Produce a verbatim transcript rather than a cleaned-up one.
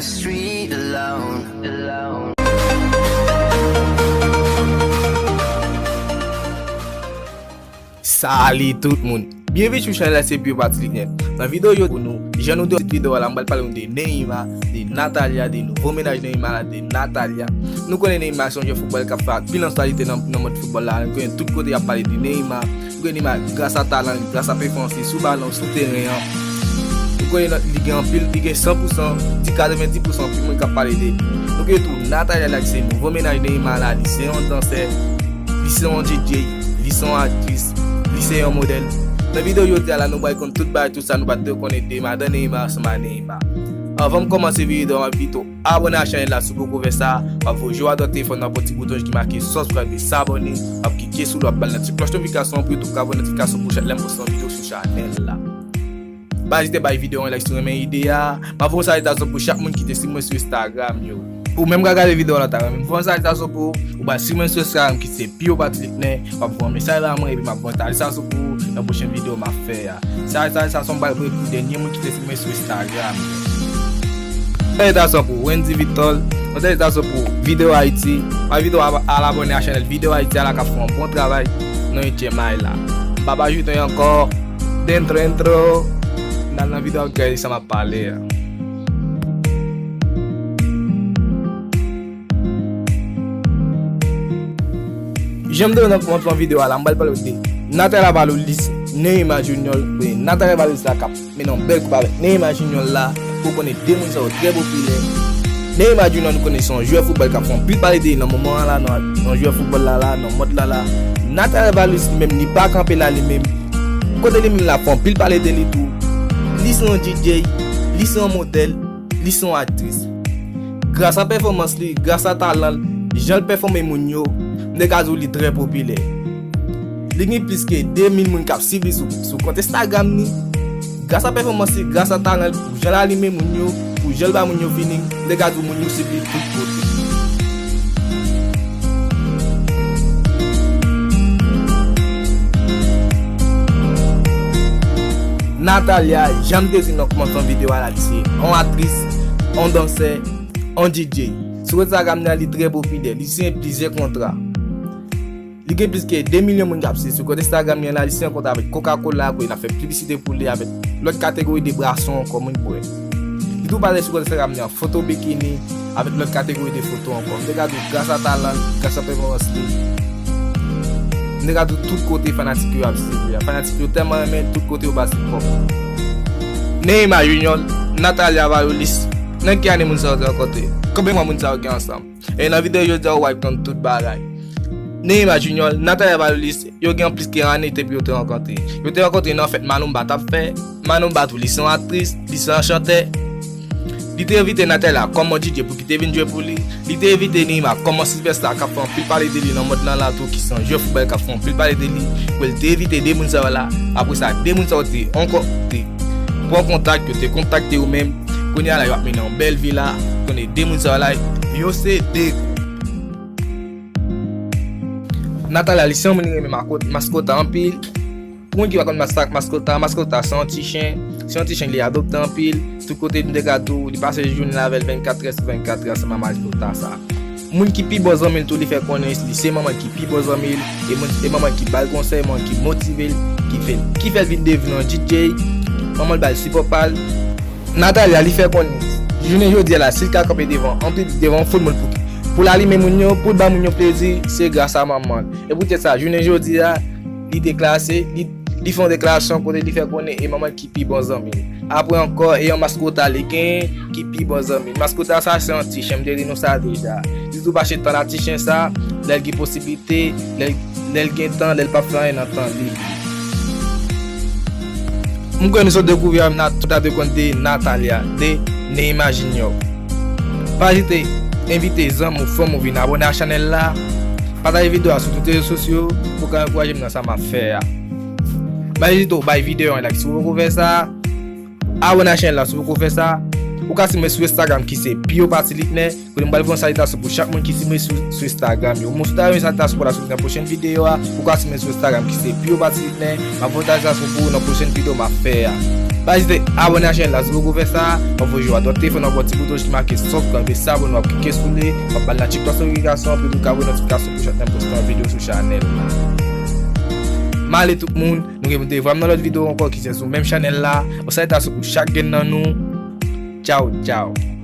Street alone, alone. Salut tout moun. Byenvini sou chanèl la, se Pio Patrick Net. Nan videyo pou nou, jan nou te wè tit videyo a la, m pral pale nou de Neymar, de Natalia, de nouvo mennaj Neymar la, de Natalia. Nou konnen Neymar se yon jwè foutbòl k ap fè anpil aktyalite nan, nan mond foutbòl la. Nou konnen tout kote y ap pale de Neymar. Nou konnen Neymar, gras a talan li, gras a pèfòmans li sou balon, sou teren an. Nou konnen li gen anpil, li gen san pou san, di katrevendis pou san anpil moun k ap pale de li. Nou konnen tou Natalia la ki se nouvo mennaj Neymar la, li se yon dansè, li se yon D J, li se yon aktris, li se yon modèl. Nan videyo jodi a la, nou pral konn tout bagay, tout sa nou pa t te konnen de madan Neymar ansanm a Neymar. Anvan m kòmanse videyo a, m ap envite w abòne a chanèl la si w poko fè sa. W ap voye jwe a dwat telefòn nan, pran ti bouton ki make subscribe e s'abonner. W ap klike sou l, w ap ba l nan ti klòch notifikasyon pou YouTube ka voye notifikasyon pou chak lè m poste yon videyo sou chanèl la. Pa ezite bay videyo a yon like si w renmen ide a. M ap voye yon salitasion pou chak moun ki te swiv mwen sou Instagram yo. Ou menm ka gade videyo a la, ta renmen voye yon salitasion pou ou, ou pral swiv mwen sou Instagram ki se Pio Patrick Net. W ap voye yon mesaj ba mwen epi m ap voye yon salitasion pou ou nan pwochen videyo m ap fè a. Sa, sa, sa se yon bagay pou dènye moun ki te swiv mwen sou Instagram. Salitasion pou Wendy Vitol. Yon salitasion pou Video Haiti. Pa bliye al abòne a chanèl Video Haiti a la k ap fè yon bon travay nan H M I la. M p ap ajoute ankò. Dentro, dentro. N al nan videyo a, gade sa m ap pale a. Jan m te di w nan kòmansman videyo a la, m pral pale w de Natalia Valoulis, Neymar Junior, oubyen Natalia Valoulis la k ap mennen yon bèl koup avèk Neymar Junior la, pou konnen de moun sa yo trè popilè. Neymar Junior, nou konnen se yon jwè foutbòl k ap fè anpil pale de li nan moman an la, nan, nan jwè foutbòl la la, nan mond la la. Natalia Valoulis li menm, li pa kanpe la li menm. Kote li menm la fè anpil pale de li tou. Li se yon D J, li se yon modèl, li se yon aktris. Gras a pèfòmans li, gras a talan l, jan l pèfòme moun yo, m te ka di w li trè popilè. Li gen plis ke de mil moun k ap swiv li sou, sou kont Instagram li. Gras a pèfòmans li, gras a talan l, pou jan l alime moun yo, pou jan l ba moun yo feeling, m te ka di w moun yo swiv li tout kote. Natalia, jan m te di nan kòmansman videyo a la, li se yon aktris, yon dansè, yon D J. Sou Instagram nan, li trè popilè, li siyen plizyè kontra. Li gen plis ke de milyon moun k ap swiv sou kont Instagram li an la, li siyen kontra avèk Coca-Cola, kote l ap fè piblisite pou li avèk lòt kategori de bwason ankò moun bwè. Li tou pale sou kont Instagram li an foto bikini, avèk lòt kategori de foto ankò. M te ka di w gras a talan l, gras a pèfòmans li. M te ka di w tout kote fanatik yo ap swiv li a. Fanatik yo tèlman renmen l, tout kote yo pase kòb. Neymar Junior, Natalia Valoulis, nan ki ane moun sa yo te rankontre? Konbyen mwa moun sa yo gen ansanm? E nan videyo jodi a, w ap konn tout bagay. Neymar Junior, Natalia Valoulis, yo gen plis ke yon ane depi yo te rankontre. Yo te rankontre nan fèt Manoumba t ap fè. Manoumba tou, li se yon aktris, li se yon chantè. Li te envite Natalia kòm yon D J pou ki te vin jwe pou li. Li te envite Neymar kòm yon sipèsta k ap fè anpil pale de li nan mond lan la tou, ki se yon jwè foutbòl k ap fè anpil pale de li. Pou l te envite de moun sa yo la. Apre sa, de moun sa yo te ankò te pran kontak, yo te kontakte yo menm. Kounye a la, yo ap mennen yon bèl vi la. Konnen de moun sa yo la, yo se de Natalia, li se yon moun ki renmen makot-, maskota anpil. Pou moun ki pa konn mas-, maskota, maskota se yon ti chen. Se yon ti chen li adopte anpil. Tout kote m te ka di w, li pase jounen l avè l vennkatrè sou vennkatrè ansanm ak maskota sa. Moun ki pi bon zanmi l tou, li fè konnen li se manman l ki pi bon zanmi l. E moun, e manman l ki ba l konsèy, manman l ki motive l, ki fè, ki fè l vin devni yon D J. Manman l ba l sipò pa l. Natalia, li fè konnen, jounen jodi a la, si l ka kanpe devan anpil, devan yon foul moun pou, pou l alime moun yo, pou l ba moun yo plezi, se gras a manman l. E poutèt sa, jounen jodi a, li deklase, li, li fè yon deklarasyon kote li fè konnen e manman l ki pi bon zanmi l. Apre ankò, e yon maskota li genyen ki pi bon zanmi l. Maskota sa, se yon ti chen, m te di nou sa deja. Li tou pa chen tann a ti chen sa, lè l gen posiblite, lè l, lè l gen tan, lè l p ap fè anyen nan tan lib li. M kwè nou sot dekouvri a, n a tout ap konn de Natalia, de Neymar Junior. Pa ezite envite zanmi w, fanmi w vin abòne a chanèl la. Pataje videyo a sou tout rezo sosyo pou ka ankouraje m nan sa m ap fè a. Pa ezite w bay videyo a yon like si w poko fè sa. Abòne a chanèl la si w poko fè sa. Ou ka swiv mwen sou Instagram ki se Pio Patiliknen. Kote m pral voye yon salitasyon pou chak moun ki swiv mwen sou, sou Instagram yo. Moun si w ta renmen salitasyon pou ta swiv nan pwochèn videyo a, ou ka swiv mwen sou Instagram ki se Pio Patiliknen. M ap voye salitasyon pou ou nan pwochèn videyo m ap fè a. Pa ezite abòne a chanèl la si w poko fè sa. M ap voye jodi a dòt telefòn nan bò ti bouton ki make subscribe, se abòne w ap klike sou li. M ap ba l nan ti klòch notifikasyon pou nou ka voye notifikasyon pou chak lè m poste yon videyo sou chanèl la. M ale tout moun, nou gen pou te vwa m nan lòt videyo ankò ki se sou menm chanèl la. Yon salitasyon pou chak grenn nan nou. Tchaw, tchaw.